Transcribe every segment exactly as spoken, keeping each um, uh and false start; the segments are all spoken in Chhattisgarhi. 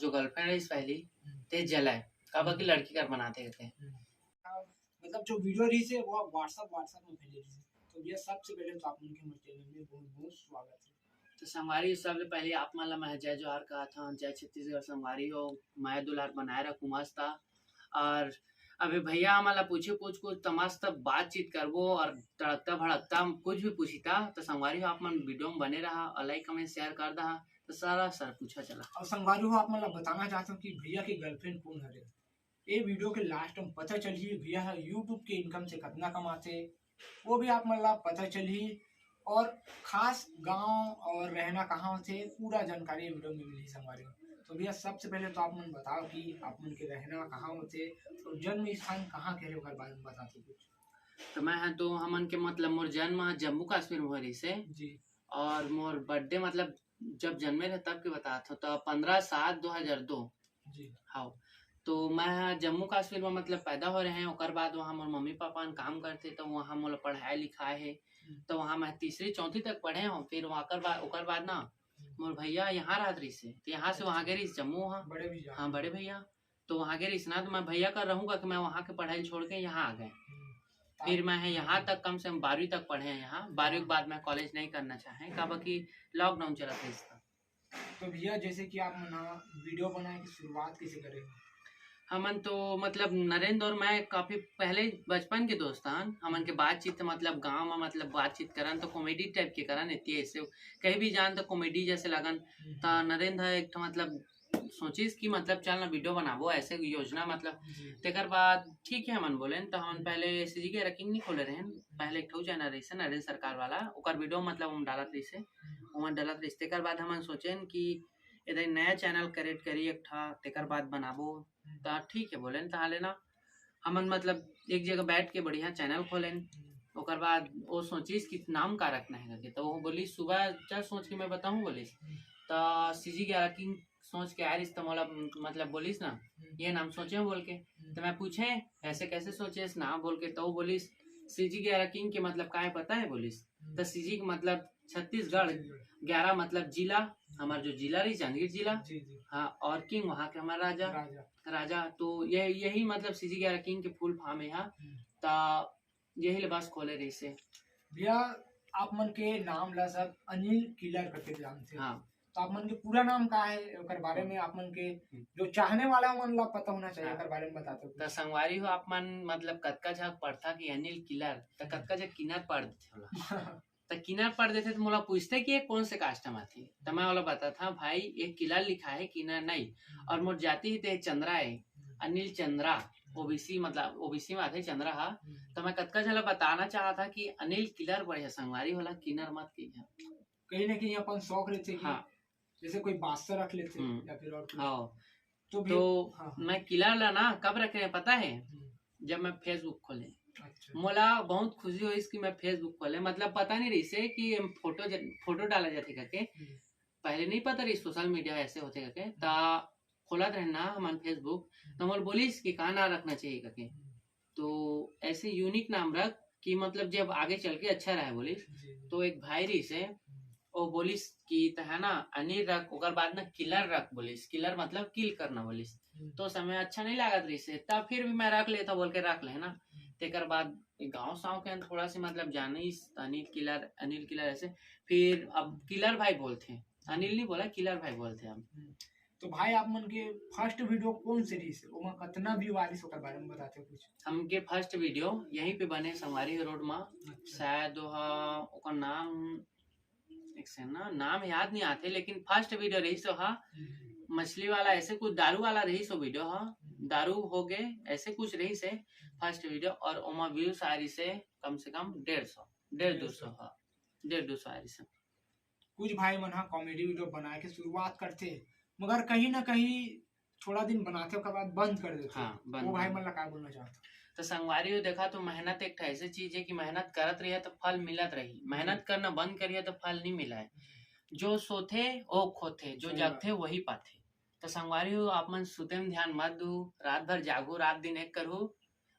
जो girlfriend रहिस पहली, हम्म। ते जलय, काबर कि हम्म। लड़की कर बनाथे कहिके। हम्म। मतलब जो video रहिस हे, वो WhatsApp, WhatsApp में फैले रहिस हे। तो भैया, सबसे पहले तो आप मन के हमर channel में बहुत, बहुत स्वागत है। तो संगवारी, सबले पहले आप मन ला मैं जय जोहार कहत हौं, जय छत्तीसगढ़। संगवारी हो, मया दुलार बनाए रखू मस्त। और अभी भैया हमन ला पूछे कुछ कुछ, तो मस्त बातचीत करबो और तड़कता भड़कता कुछ भी पूछिता। तो संगवारी हो, आप मन video में बने रहा और like, comment, share कर दहा। तो सारा सर पूछा चला। और संगवारी हो, आप मन ला बताना चाहत हौं कि भैया के girlfriend कौन हरे। ये video के last में पता चलही भैया ह YouTube के income से कतना कमाथे, वो भी आप मन ला पता चलही। और खास गांव और रहना कहाँ होथे, पूरा जानकारी video में मिलही संगवारी हो। तो भैया, सबसे पहले तो आप मन बताओ कि आप मन के रहना कहाँ होथे और जन्म स्थान कहाँ के हरे, ओकर बारे में बता दो कुछ। तो मैं ह तो हमन के मतलब मोर जन्म ह जम्मू कश्मीर में होए रहिस हे। जी। और मोर birthday मतलब जब जन्मे रहे तब के बतात हौं, तो पन्द्रह सात दो हज़ार दो। जी। हाँ, तो मैं ह जम्मू कश्मीर में मतलब पैदा हो रहे हैं, ओकर बाद वहाँ मोर मम्मी पापा मन काम करथे, तो वहाँ मोला पढ़ाए लिखाए हे। हम्म। तो वहाँ मैं तीसरी चौथी तक पढ़े हौं, फिर वहाँ कर बाद, ओकर बाद ना हम्म। मोर भैया यहाँ रहत रहिस हे, तो यहाँ से अच्छा। वहाँ गे रहिस जम्मू वहाँ। बड़े भैया। हाँ, बड़े भैया। तो वहाँ गे रहिस ना, तो मैं भैया कर रहूँ कहिके मैं वहाँ के पढ़ाई छोड़ के यहाँ आ गए। हम्म। फिर मैं ह यहाँ तक, कम से कम बारहवीं तक पढ़े हैं यहाँ। बारहवीं के हाँ। बाद मैं college नहीं करना चाहे, काबर कि lockdown चलत रहिस था। तो भैया, जैसे कि आप मन ह video बनाए के शुरुआत कैसे करे हो? हमन तो मतलब नरेंद्र और मैं काफी पहले बचपन के दोस्त हन। हमन के बातचीत मतलब गांव में मतलब बातचीत करन तो comedy type के करन, एती ऐसे कहीं भी जान तो comedy जैसे लगन। हम्म। त नरेंद्र ह एक ठो मतलब सोचिस कि मतलब चल ना video बनाबो, ऐसे योजना मतलब। जी। तेकर बाद ठीक है हमन बोलेन, त हमन हम्म। पहले सीजी के रकिंग नहीं खोले रहेन, पहले एक ठो channel रहिस हे नरेंद्र सरकार वाला, ओकर video मतलब हम डालत रहिस हे, हम्म। ओमन डालत रहिस। तेकर बाद हमन सोचेन कि एदे नया channel create करी एक ठा, तेकर बाद बनाबो। हम्म। त ठीक है बोलेन, तहाँ ले ना हमन मतलब एक जगह बैठ के बढ़िया channel खोलेन। हम्म। ओकर बाद वो सोचिस कि नाम का रखना है करके, तो वो बोलिस, "सुबह चल सोच के मैं बताहूँ," बोलिस। हम्म। त सीजी के रकिंग सोच के आए रहिस, त मोला मतलब बोलिस ना, हम्म। "ये नाम सोचे हौं," बोल के। हम्म। त मैं पूछे, "ऐसे कैसे सोचे हस नाम?" बोल के, त वो बोलिस, "सीजी ग्यारह किंग के मतलब का है पता है?" बोलिस। हम्म। त सीजी के मतलब छत्तीसगढ़, छत्तीसगढ़। ग्यारह मतलब जिला, हम्म। हमार जो जिला रहिस जांजगीर जिला, जी, जी। हाँ, और किंग वहाँ के हमार राजा। राजा। राजा, तो ये, यही मतलब सीजी ग्यारह किंग के full form है यहाँ। हम्म। त यही ले बस खोले रहिस हे। भैया, आप मन के नाम ला सब अनिल किलर करके जानथे। हाँ। तो आप मन के पूरा नाम का है, ओकर बारे में आप मन के हम्म। जो चाहने वाला मन ला पता होना चाहिए, हाँ। ओकर बारे में बताते हो। त संगवारी हो, आप मन मतलब कतका झक पढ़था कि अनिल किलर, त हम्म। कतका झक किनर पढ़ देथे ओला। त किनर पढ़ देथे त मोला पूछथे कि ये कौन से caste में आथे। त मैं ओला बताथा, "भाई, ये किलर लिखा है, किनर नहीं।" हम्म। और मोर जाति ही ते चंद्रा है, हम्म। अनिल चंद्रा, हम्म। ओबीसी मतलब ओबीसी में आथे चंद्रा हा। हम्म। त मैं कतका झन ला बताना चाहथा कि अनिल किलर पढ़े, संगवारी हो ला किनर मत कहिहा। कहीं ना कहीं अपन शौक रहथे कि हाँ। जैसे कोई बादशाह रख लेथे हम्म। या फिर और कुछ। हाँ। तो भी तो हाँ, हाँ। मैं किलर ला ना कब रखे रहें पता है? हम्म। जब मैं Facebook खोले। अच्छा। मोला बहुत खुशी होइस कि मैं Facebook खोले, मतलब पता नहीं रहिस हे कि फोटो ज-, फोटो डाला जाथे करके। हम्म। पहले नहीं पता रहिस social media ऐसे होथे करके। हम्म। त खोलत रहेन ना हमन Facebook, हम्म। त मोला बोलिस कि का नाम रखना चाहिए करके। हम्म। तो ऐसे unique नाम रख कि मतलब जब आगे चल के अच्छा रहे बोलिस। जी। तो एक भाई रहिस हे, हम्म। वो बोलिस कि त है ना अनिल रख, ओकर बाद ना किलर रख बोलिस। किलर मतलब kill करना बोलिस। हम्म। तो समय अच्छा नहीं लागत रहिस हे, तब फिर भी मैं रख लेथा बोल के रख ले ना। हम्म। तेकर बाद गाँव साँव के थोड़ा से मतलब जानिस अनिल किलर, अनिल किलर ऐसे। फिर अब किलर भाई बोलथे, अनिल नहीं बोला, किलर भाई बोलथे अब। हम्म। तो भाई, आप मन के first video कौन से रहिस हे? ओमा कतना view आरिस, ओकर बारे में बताते हो कुछ? हमके first video यहीं पे बने संगवारी रोड मा। अच्छा। शायद ओहा, ओकर नाम, एक से ना, नाम याद नहीं आथे, लेकिन first video रहिस ओहा, हम्म। मछली वाला, ऐसे कुछ दारू वाला रहिस ओ video हा, हम्म। दारू हो गए, ऐसे कुछ रहिस हे first video, और ओमा views आरिस हे कम से कम डेढ़ सौ, डेढ़ दो सौ, डेढ़ दो सौ। हाँ, डेढ़ दो सौ आरिस हे। कुछ भाई मन ह comedy video बनाए के शुरुआत करथे, मगर कहीं ना कहीं थोड़ा दिन बनाथे, ओकर बाद बंद कर देथे। हाँ, बंद वो भाई कर मन ला का बोलना चाहत? तो संगवारी हो, देखा तो मेहनत एक ठा ऐसे चीज है कि मेहनत करत रहिए तो फल मिलत रही, मेहनत हम्म। करना बंद करिए तो फल नहीं मिला है। जो सोथे वो खोथे, जो सही बात। जगथे वही पाथे। तो संगवारी हो, आप मन सुते में ध्यान मत दू, रात भर जागू, रात दिन एक करू,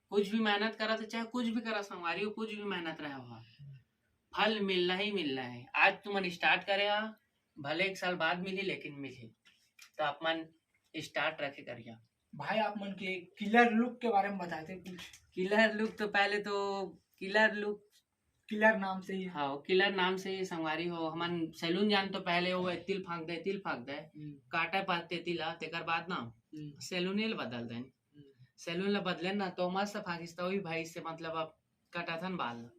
कुछ भी मेहनत करा तो चाहे कुछ भी करा संगवारी हो, कुछ भी मेहनत रहे हो, फल मिलना ही मिलना है। आज तुमन start करे हा, भले एक साल बाद मिली, लेकिन मिली। तो आप मन स्टार्ट रखे करिया। भाई, आप मन के किलर लुक के बारे में बताते कुछ। किलर लुक तो पहले तो किलर लुक किलर नाम से ही। हाँ, किलर नाम से ही संगवारी हो। हमन सैलून जान तो पहले वो एतिल फांक दे, एतिल फांक दे, हम्म, काटे पाते तिला, तेकर बाद ना हम्म, सैलून ल बदल देन। हम्म। सैलून ल बदलेन ना तो मस्त फांकिस, तो भी भाई से मतलब अब कटाथन बाल।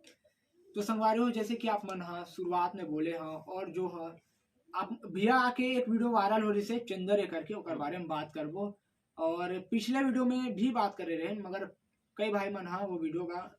तो संगवारी हो, जैसे कि आप मन हा शुरुआत में बोले हा, और जो है आप भैया आके एक वीडियो वायरल हो रही से चंदर ये करके, ओकर बारे में बात करबो। और पिछले वीडियो में भी बात करे रहे, मगर कई भाई मन हा वो वीडियो का